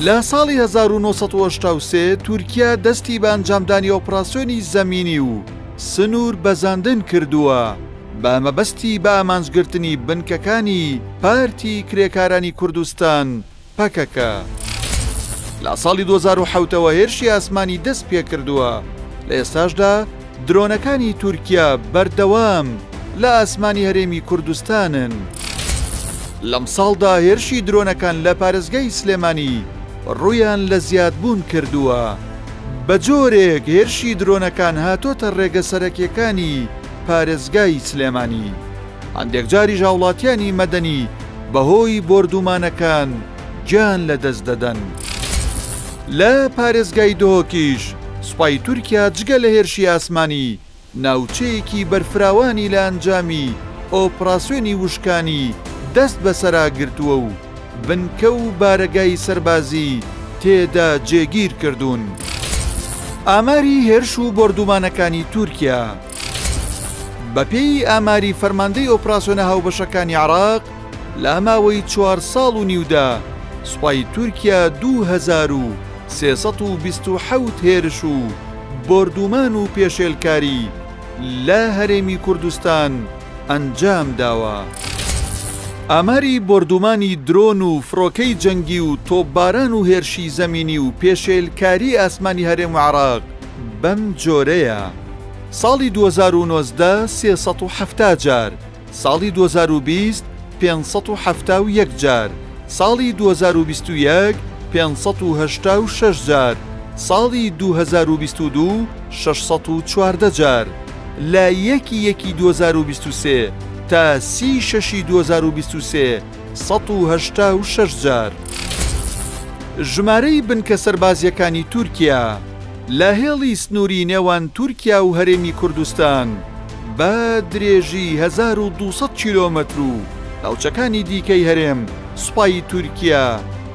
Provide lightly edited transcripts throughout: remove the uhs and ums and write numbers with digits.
لە ساڵی 1983 تورکیا دەستی بە ئەنجامدانی ئۆپراسیۆنی زەمینی و سنوور بەزاندن کردووە بە مەبەستی بە ئامانجگرتنی بنکەکانی پارتی کرێکارانی کوردستان پەکەکە لە ساڵی 2007 ەوە هێرشی ئاسمانی دەست پێکردووە، لە ئێستاشدا درۆنەکانی تورکیا بەردەوام لە ئاسمانی هەرێمی کوردستانن. لەمساڵدا هێرشی درۆنەکان لە پارێزگای سلێمانی ڕوویان لە زیادبوون کردووە، بە جۆرێک هێرشی درۆنەکان هاتۆتە ڕێگە سەرەکیەکانی پارێزگای سلێمانی. هەندێکجاریش هاوڵاتیانی مەدەنی بەهۆی بۆردومانەکان گیان لەدەست دەدەن. لە پارێزگای دهۆکیش سوپای تورکیا جگە لە هێرشی ئاسمانی، ناوچەیەکی بەرفراوانی لە ئەنجامی ئۆپراسیۆنی وشکانی دەست بەسەرا گرتووە و بنکە و بارەگای سەربازی تێدا جێگیر کردوون. ئاماری هێرش و بۆردومانەکانی تورکیا. بەپێی ئاماری فەرماندەی ئۆپراسیۆنە هاوبەشەکانی عێراق، لە ماوەی چوار ساڵ و نیودا سوپای تورکیا 2327 هێرش و بۆردومان و پێشێلکاری لە هەرێمی کوردستان ئەنجام داوە. ئاماری بۆردومانی درۆن و فڕۆکەی جەنگی و تۆپباران و هێرشی زەمینی و پێشێلکاری ئاسمانی هەرێم و عێراق بەم جۆرەیە. ساڵی 2019 370 جار، ساڵی 2020 571 جار، ساڵی 2021 586 جار، ساڵی 2022 614 جار، لە یەکی یەکی 2023 تا سی شەشی 2023 186 جار. ژمارەی بنکە سەربازییەکانی تورکیا لە هێڵی سنووری نێوان تورکیا و هەرێمی کوردستان بە درێژی 1200 کیلۆمەتر و ناوچەکانی دیکەی هەرێم سوپای تورکیا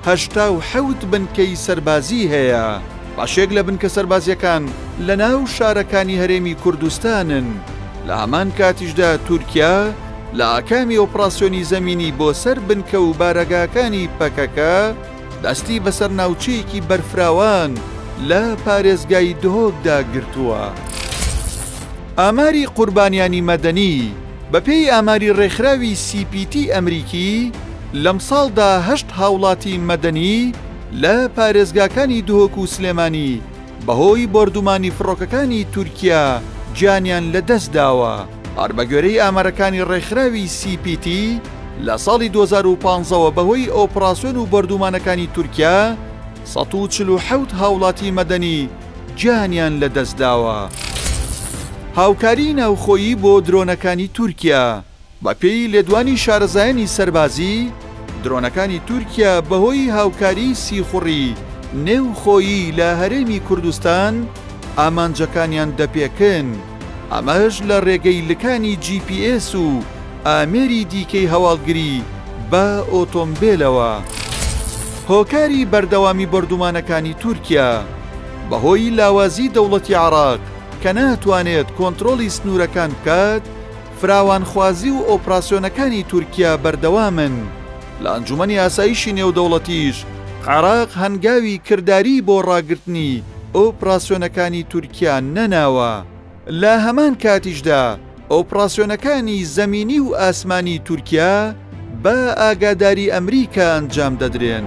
87 بنکەی سەربازی هەیە. بەشێک لە بنکە سەربازییەکان لە ناو شارەکانی هەرێمی کوردستانن. لە هەمان کاتیشدا تورکیا لە ئاکامی ئۆپراسیۆنی زەمینی بۆ سەر بنکە و بارەگاکانی پەکەکە، دەستی بەسەر ناوچەیەکی بەرفراوان لە پارێزگای دهۆکدا گرتووە. ئاماری قوربانیانی مەدەنی، بەپێی ئاماری ڕێکخراوی سی پی تی ئەمریکی، لەمساڵدا هەشت هاوڵاتی مەدەنی لە پارێزگاکانی دهۆک و سلێمانی بەهۆی بۆردومانی فڕۆکەکانی تورکیا گیانیان لەدەستداوە. هەر بەگوێرەی ئامارەکانی ڕێکخراوی سی پی تی، لە ساڵی 2015 ەوە بەهۆی ئۆپراسیۆن و بۆردومانەکانی تورکیا 147 هاوڵاتی مەدەنی گیانیان لەدەستداوە. هاوکاریی ناوخۆیی بۆ درۆنەکانی تورکیا. بەپێی لێدوانی شارەزایانی سەربازی، درۆنەکانی تورکیا بەهۆی هاوکاریی سیخوڕی نێوخۆیی لە هەرێمی کوردستان ئامانجەکانیان دەپێکن، ئەمەش لە رێگەی لکانی جی پی ئێس و ئامێری دیکەی هەواڵگری بە ئۆتۆمبێلەوە. هۆکاری بەردەوامی بۆردومانەکانی تورکیا، بەهۆی لاوازی دەوڵەتی عێراق کە ناتوانێت کۆنترۆڵی سنوورەکان بکات، فراوانخوازی و ئۆپراسیۆنەکانی تورکیا بەردەوامن، لە ئەنجومەنی ئاسایشی نێودەوڵەتیش عێراق هەنگاوی کرداریی بۆ ڕاگرتنی ئۆپراسیۆنەکانی تورکیا نەناوە، لە هەمان کاتیشدا ئۆپراسیۆنەکانی زەمینی و ئاسمانی تورکیا بە ئاگاداری ئەمریکا ئەنجام دەدرێن.